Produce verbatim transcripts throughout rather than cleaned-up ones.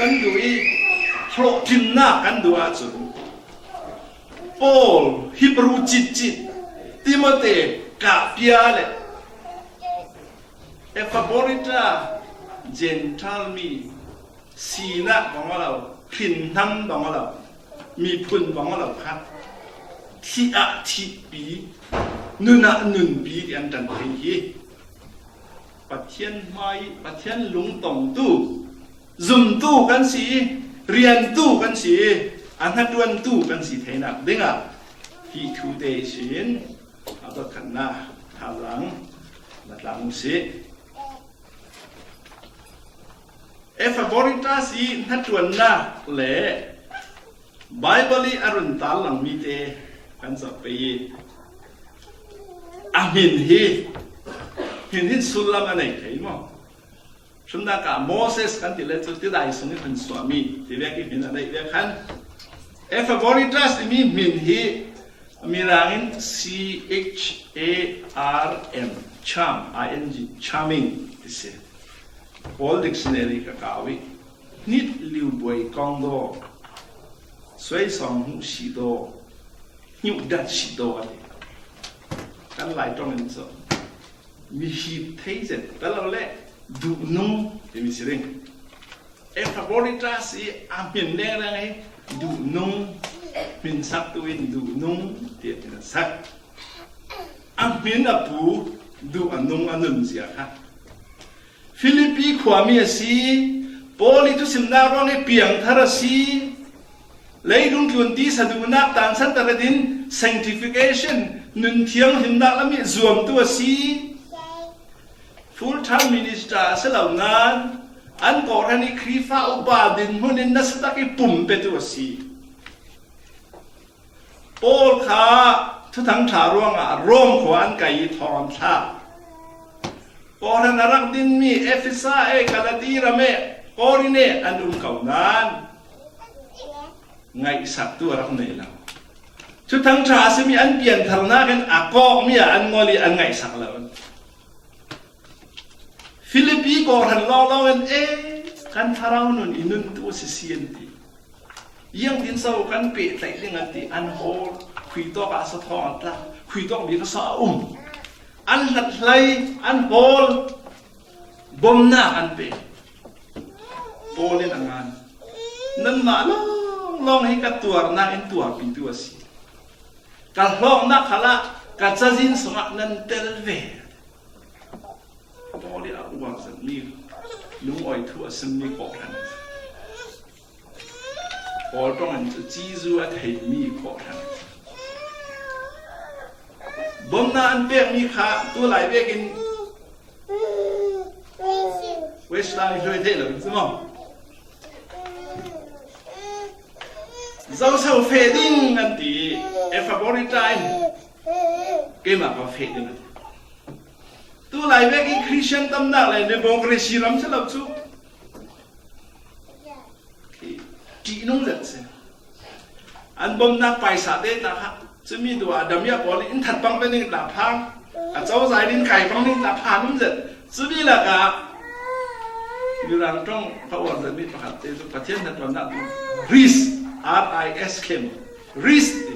kan duh i, hlawhtlinnak kan duh ahcun Paul, Hebru citcit, Timote, kahpia le Epaphroditus, Gentile mi, sinak bang a lo, hrinhnam bang a lo, miphun bang a lo kha thih ah thihpi, nun ah nunpi ti an ṭan thei hi. Pathian hmai, Pathian lungtongtu, zumtu kan si i, riantu kan si i, a hnaṭuantu kan si theinak dingah hi thute ihsin a pakhatnak thazaang na tlang u sih. Epaphroditus i hnaṭuannak le Baibal i a run tarlang mite kan zoh pei i, a hmin hi, hmin hin sullam a nei thei maw? Hrumnak ah Moses kan ti le cu tidai sung i hun suahmi ti vek i hmin a neih vek khan, Epaphroditus timi hmin hi Mirang in C H A R M, charm, I N G, charming ti si. Paul Dictionary ka kau i, hnit liu buai kong daw, suai sawng hmuh si daw, hniuh dat si daw a ti. Kan Lai ṭong in cu mi hip thei zet, ka lo le duhnung timi si ding. Epaphroditus i a hmin rengreng hi duhnung, hmin saktu in duhnung tiah hmin a sak. A hmin a pu duh a nung a nun zia kha. Filipi khuami a si, Paul i thusimnak ruang i piangthar a si, leilung tlun tisa duhnak tansan taretin sanctification, nun thianghlimnak lam i zuamtu a si. Full time minister a si lo nain an kawhhran i Khrihfa upa dinhmun in nasa tak i pumpetu a si. Paul kha Thuthang ṭha ruangah Rom khua an kai i thawng an thlak. Kawhhran a rak dinmi Efesa e, Galati ram e, Korin e an um ko nain ngaihsaktu a rak nei lo. Thuthang ṭha a simi an piantharnak in a kawkmi ah an ngol i an ngaihsak lo. Filipi kawhhran lawnglawng in, "E, kan thlarau nun i nuntu a si si," an ti. "Ziangtin so kan pehtlaih ding?" an ti. An hawl, khui tawk ah sa thawng an tlak, khui tawk bik a sa a um. An hlathlai, an hawl, bomnak an pe. Paul in a ngan, "Nanmah lawnglawng hi ka tuarnak in tuarpitu a si. Ka hlawknak khalah ka cazin sungah nan tel ve." Paul i a uar zetmi, lungawi thu a simmi kawhhran. Paul ṭong in cu Jesuh a theimi kawhhran. Bomnak an pekmi kha tu lai vekin Westland i hluai theih lo in si maw? Zoso feh ding an ti i, Epaphroditus in, "Keimah ka feh ding," a ti. Tu lai vek i Christian tamnak le democracy ram si lo cu ṭihnung zet si. An bomnak paisa te ta kha, cumi tu a damiah pawl in that pang pe ning ta pha, a cozah in kai pang ning ta pha nung zet. Cumi lakah Mirang ṭong ka uar zetmi pakhat te cu Pathian hnaṭuannak tu, ris, R I S K, ris ti.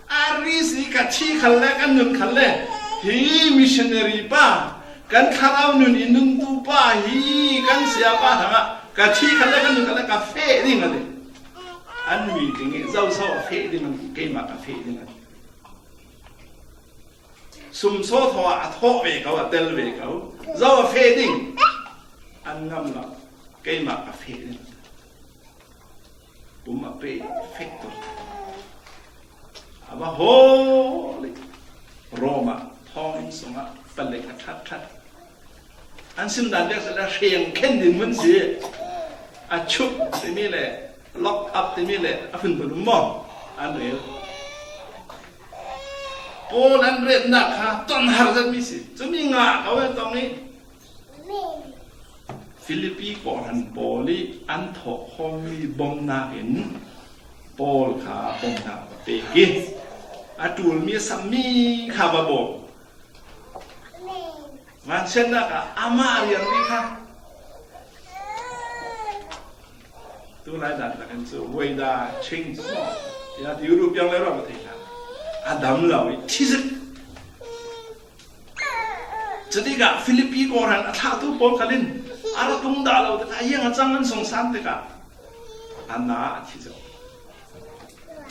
A ris i ka thi khalle, kan nun khalle, hi missionary pa, kan thlarau nun i nuntu pa hi, kan siapa hrangah ka thi khalle, kan nun khalle ka feh ding a ti. An meeting i, "Zoso a feh ding?" an ti. "Keimah ka feh ding," a ti. Sum sawthaw ah a thawh ve ko, a tel ve ko. "Zo a feh ding?" "An ngam lo, keimah ka feh ding," a ti. Pum a pe fek tuk. A va hawl i Roma thawnginn sungah palek a ṭhat ṭhat. An sim dan dek sila hreng khen din hmun si. A chup timi le, lock up timi le, a phunphun um maw? An rel. Paul an retnak kha ton har zetmi si. Cumi ngah ko e tong i Filipi kawhhran pawl i an thawhkhawmmi bomnak in Paul kha bomnak a pek i a ṭulmi a sammi kha va bawl. Vansiatnak ah amah a rianmi kha Tu lai dan takin chu weather change maw, ya ti Europe piang le rawh ka thei hna. A dam lo i thi zik. Cuti ka Philippi kawhhran a thlahtu pawl khalin a ra tung dah lo tikah, a hiang a cang an sung san tikah a na a thi zo.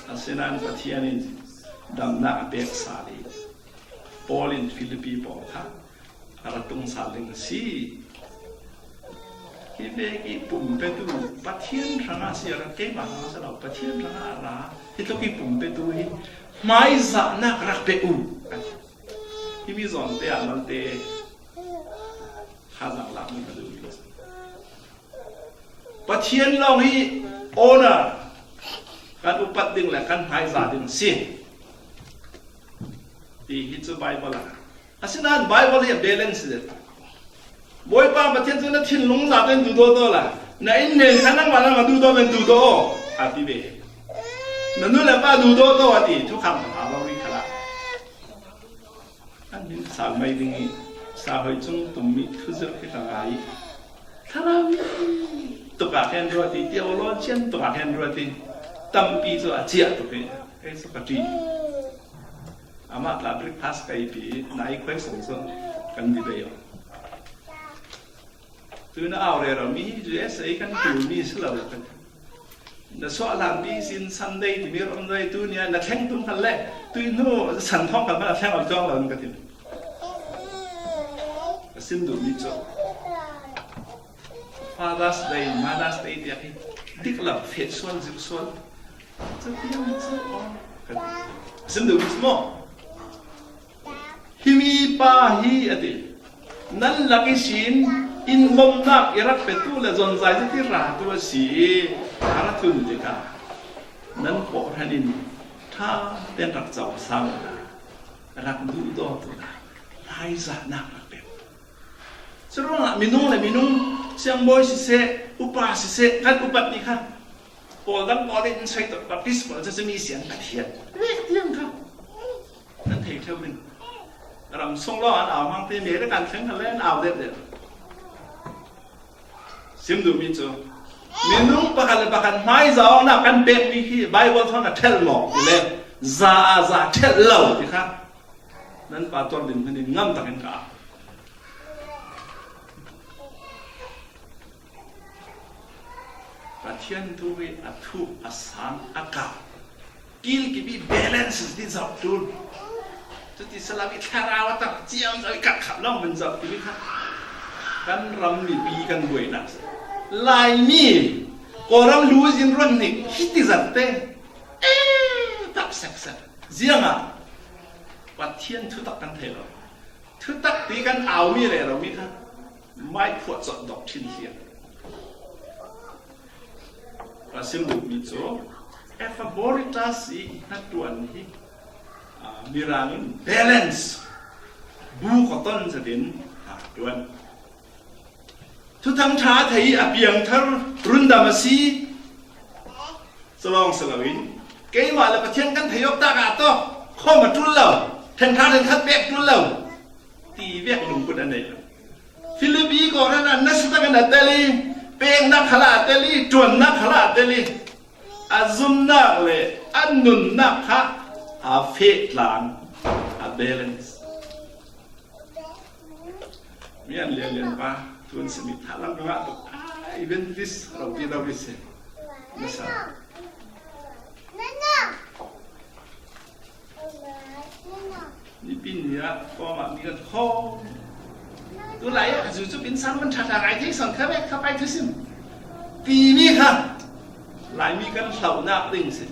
Asinain Pathian in damnak a pek sal i Paul in Philippi pawl kha a ra tung sal ding a si. Hi vek i pumpetu Pathian hrangah si a rak, keimah hrangah si lo, Pathian hrangah a ra. Hi tluk i pumpetu hi hmaizahnak rak pe u. Himi zawnte ah malte kha zanglak mi ka duhmi. Pathian lawng hi owner, kan upat ding le kan hmaizah ding si ti hi cu Bible ah. Asinain Bible hi a balance zet. Bawipa Pathian cu na thinlung zate in duhdaw taw la, na inn men kha nangmah nangmah duhdaw men duhdaw aw, a ti ve. Na nu le pa duhdaw taw a ti, thukham ka hau lo rih khalah. An min sal mai ding i, sahoi cung tummi thuzirh hi ka ngai. Thlarau mi tukah khen ruat i, theologian tukah khen ruat i, tampi cu a ciah tuk i, kei cu ka ṭih. Amah tla breakfast ka ipi, nai khuai sung cu kan ti bei aw. Tu na au rero mi hi U S A kan tul mi si lo kan. Na suah hlan pi sin Sunday timi rom zai tu nia na thleng tum khan le, tu i hnu san thawng khan hmanh a thleng lo cuang lo ka ti. Ka sim duh mi cu Father's Day, Mother's Day tiah hi dik lo, feh sual, zirh sual. Catiang cu aw, ka ti. Sim duh mi cu maw? Himi pa hi a ti. Nan lak ihsin inn bawmhnak i rak petu le zonzai zet i ratu a si i, a ra tlun tikah nan kawhhran in ṭha tein rak co a sang ula, rak duhdawt ula, hmaizahnak rak pe. Curuangah minung le minung, siangbawi siseh, upa siseh, kan upat mi kha pawl dang pawl in soi tuk, Baptist pawl cu cumi sian Pathian vek tiang kha nan thei ṭheu ding. Ram sung lawng an au hmang te, America an thleng khan le an au deuh deuh. Sim duhmi cu minung pakhat le pakhat hmaizawngnak kan pekmi khi Bible thawn a ṭhelh maw ti le, za a za ṭhelh lo ti kha nan pa tuar din hmanh in ngam takin ka au. Pathian thu hi a thup, a sang, a kau. Kilkip i balance ti zoh ṭul. Cuti si lo i thlarau a tar ciamco i karhkhap lawng van zoh ti kha kan ram mipi kan buainak si. Laimi Kawlram lu zin ruat hnik hi ti zat te. Eh, tak seksak. Ziangah Pathian thutak kan thei lo. Thutak ti kan aumi rero mi kha mai phuah cawt dok ṭhin hliam. Ka sim duhmi cu Epaphroditus i hnaṭuan hi, aa, Mirang in balance, bu kawton zetin a ṭuan. Thuthang ṭha a thei i a piangthar rundam a si. Calawng si loin keimah le Pathian kan thei awk tak ah tawk khawm a ṭul lo, ṭhenṭha ṭhenkhat pek ṭul lo ti vek lungput a nei lo. Philippi kawhhran ah nasa takin a tel i, peknak khalah a tel i, ṭuannak khalah a tel i, a zumnak le a nunnak kha a feh tlang, a balance. Mi an lianlian pa, tun simi thalang ka ngah tuk. Ah, evangelist, ropi, ropi si. Nasa. Nipi ni ah kawm ah mi kan khawm. Tu lai ah zu cu pin sang man ṭha ṭha ngai thei sawn kha vek kha pai thu sim. Timi kha Laimi kan hlohnak ding si.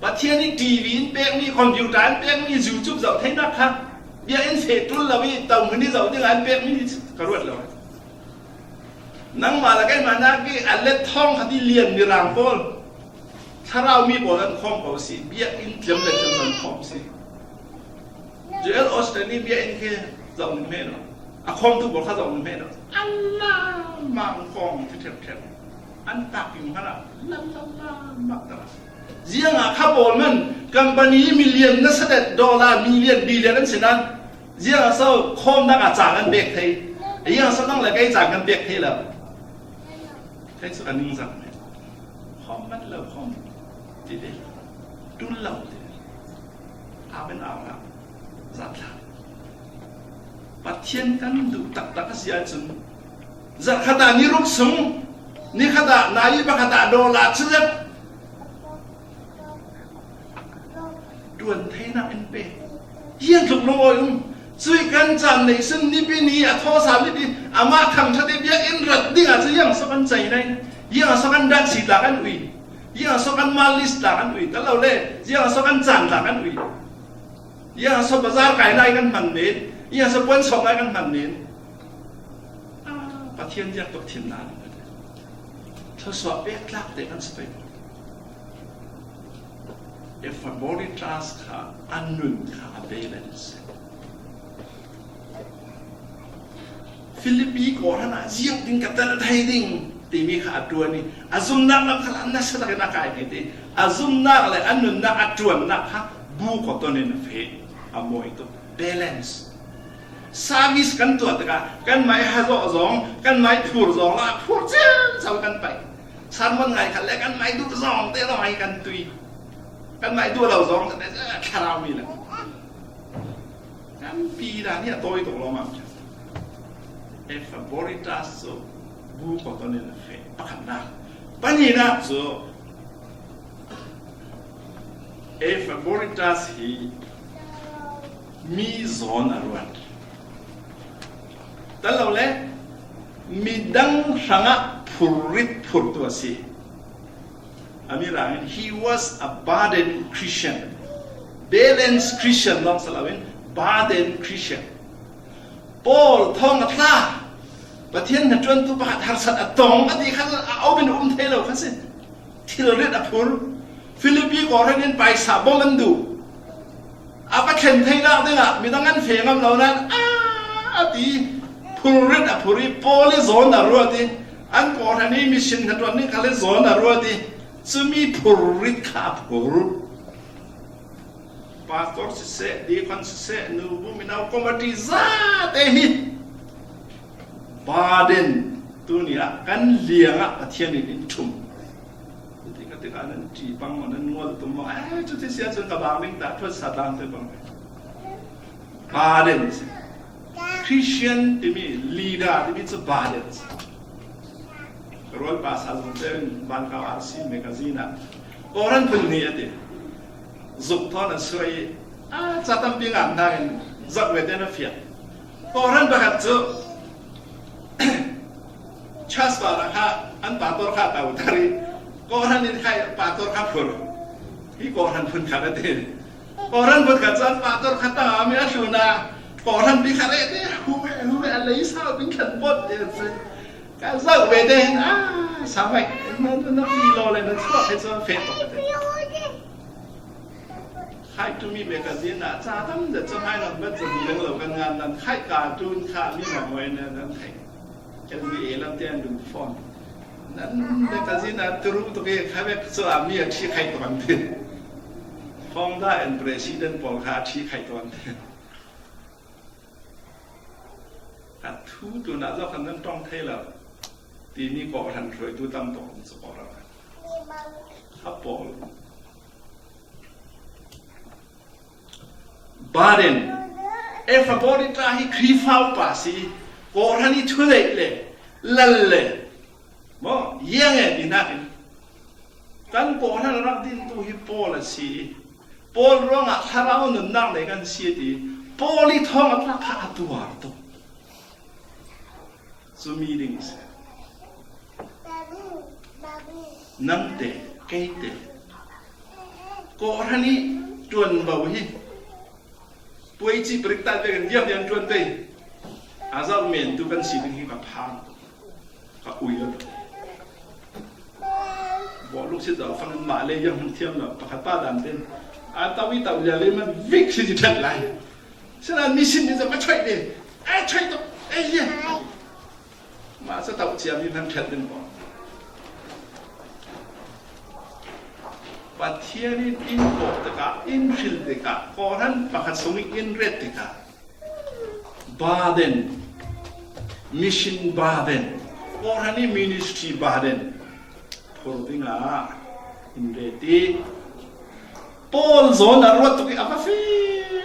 Pathian i T V in pekmi, computer in pekmi, YouTube zoh theinak kha biakinn feh ṭul lo i tohmun i zoh ding ah an pekmi ka ruat lo. Nangmah le keimah nak i a let thawng khat i lian Mirang pawl, thlarau mi pawl an khawm ko si, biakinn tliam le tliam an khawm si. Joel Osteen i biakinn khi zoh ning hmeh lo, a khawmtu pawl kha zoh ning hmeh lo. An lak mang khawm ti ṭhep ṭhep. An tak king hmanh ah lam lam lam bak ta. Ziangah kha pawl man company million nasa det, dollar million billion an si nan, ziangah so khawmnak ah caan kan pek thei? Ziangah so nang le kei caan kan pek thei lo? Kei cu ka ningzak men. Khawm man lo khawm ti ve. Tul lo ti ve. Amen, amen. Zat hlah. Pathian kan duh taktak a si ahcun, zarh khat ah ni ruk sung, ni khat ah, nazi pakhat ah dollar chizat ṭuan theinak in pe. Ziang tluk lungawi um. Cui kan caan neih sin nipi ni a thawsa mipi amah thangṭhat i biakinn rat dingah cu ziang so kan cei nai? Ziang so kan dat si tla kan ui? Ziang so kan mal list tla kan ui? Tal lo le, ziang so kan caan tla kan ui? Ziang so bazar kai nai kan hman men? Ziang so puan sawh nai kan hman men? Ah, Pathian ziak tuk thimnak in kan thluasuah pek tlak te kan si pei. Epaphroditus kha a nun kha a balance. Filipi kawhhran ah ziang ding ka tel thei ding timi kha a ṭuan i, a zumnak lam kha a nasa takin a kai thei ti. A zumnak le a nunnak a ṭuannak kha bu cotton in a feh, a mawi tuk. Balance. Service kan tuah tikah kan mai ha zawh zong, kan mai phur zong la phur ciang so kan paih. Sermon ngai khat le kan mai duh zong te lawng ai kan tui. Kan mai duh lo zong te thlarau mi le kan pi dan hi a tawi tuk lawmam. Epaphroditus cu bu cotton in a feh, pakhatnak. Pahnihnak cu Epaphroditus hi mi zawn a ruat. Tal lo le, midang hrangah phurrit phurtu a si. A mirang in, he was a burden Christian. Balance Christian lawng si loin, burden Christian. Paul thawng a tla, Pathian hnaṭuantu pakhat harsat a tong a ti kha a um in um thei lo kha si. Thilrit a phur. Filipi kawhhran in paisa bawmh an duh. A va thlen theinak dingah midang an feh ngam lo nain, "Ah," a ti. Phurrit a phur i, Paul i zawn a ruat i, an kawhhran i mission hnaṭuan ding khal i zawn a ruat i, cumi phurrit kha a phur. Pastor siseh, deacon siseh, nubu minau committee zate hi burden tuni ah kan liang ah Pathian in in ṭhum. Cuti ka tikah nan ṭi pang maw, nan ngual tum maw? Eh, cuti si ahcun ka bang ding ta, thuat sa tlang te bang. Burden si. Christian timi, leader timi cu burden si. Ka rualpa sa zong tein Bankau R C magazine ah kawhhran phun hnih a ti. Zuk thawn a suai i, a ca tampi ngan hnakin zak ve tein a fiah. Kawhhran pakhat cu church bar ah kha an pastor kha a tauter i, kawhhran in kha pastor kha phur. Hi kawhhran phun khat a ti. Kawhhran phun khat cu an pastor kha tang a mi a hlun a, kawhhran pi kha reh te, hu ve, hu ve, a lei sau ding khan bawt te a si. Ka zoh ve te hin, a, sa vai, na, na, na pi law le na chuah he cu feh tuk te. Khaih tumi magazine ah ca tam zet cu hmai lam bat zet ding lo kan ngan nan khaih cartoon kha mi mamawh in nan theih. L V A lam te an dun phone. Nan magazine ah turu tuk e kha vek cu a mi a ṭhi khai tuan te. Founder and president pawl kha a ṭhi khai tuan te. A thu tun ah zong khan nan ṭong thei lo. Timi kawhhran hruaitu tam tuk an si kawhhran khan. A pawl. Baden, Epaphroditus hi Khrihfa upa si, kawhhran i thuneih le lal le maw, ziang e ti hnakin kan kawhhran a rak dintu hi Paul a si. Paul ruangah thlarau nunnak nei kan si a ti. Paul i thawng a tlak kha a tuar tuk. Cumi ding si. Nangte, keite. Kawhhran i ṭuanvo hi puai ci parik tal vekin ziang ziang ṭuan pei. A zoh mentu kan si ding hi ka phang. Ka ui lo. Bawh luk si zoh fang mah le ziang hmun thiam lo. Pakhat pa dan ten. A tau i tau lia le man vik si ci ṭhat lai. Sila mi sin ni zong a choih ve. A choih tuk. Ei, ye. Mah cu tauh ciami hman ṭhat ding maw? Pathian in in kawh tikah, in hril tikah, kawhhran pakhat sung in in ret tikah, burden, mission burden, kawhhran i ministry burden, Paul ding a in ve ti. Paul zawn a ruat tuk i a va fe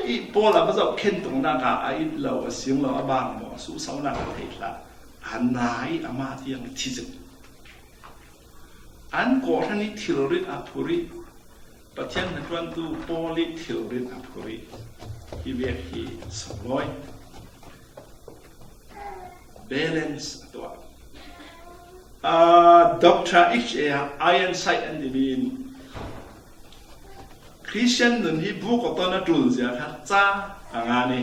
i Paul a va zoh khen tuk nak a a it lo a sing lo a bang maw a su sau nak a thei hla. A na i a ma tiang i thi zek. An kawhhran i thilrit a phuri. Pathian hna tuantu Paul i thilrit a phuri. Hi vek hi sunglawi. Balance a tuah. Uh, Dr. H A Ironside an ti mi in Christian nun hi bu kawtawn a tul zia kha ca a nga ni.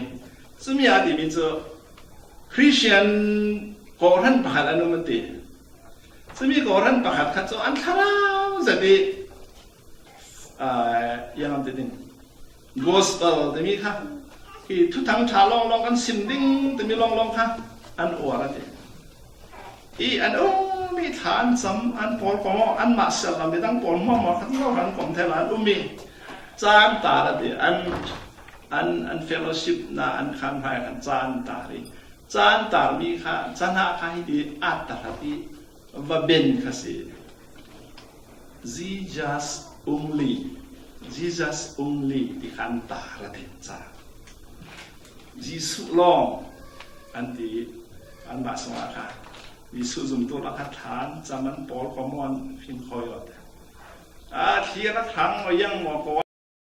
Cumi a ti mi cu Christian kawhhran pakhat an um a ti. Cumi kawhhran pakhat kha cu an thlarau zet i, uh, yang an ti ding. Gospel timi kha, hi thuthang ṭha lawnglawng kan sim ding timi lawnglawng kha an uar a ti. I an um i thla an cam, an pawl kawm aw, anmah sial lam midang pawl hmuahhmuah kha lo an kawm thei lo an um i caan tar a ti. An, an, an fellowship na an khan hmai khan caan tar i caan tar mi kha, caan hna kha hi ti at ta hlat i va ben kha si. Jesus only, Jesus only ti khan ta ra ti ca. Jesuh lawng an ti an bah sungah kha. Jesuh zumtu lakah thlan caman pawl komon fin khawi awt. A thli a rak hrang maw, yang maw, ko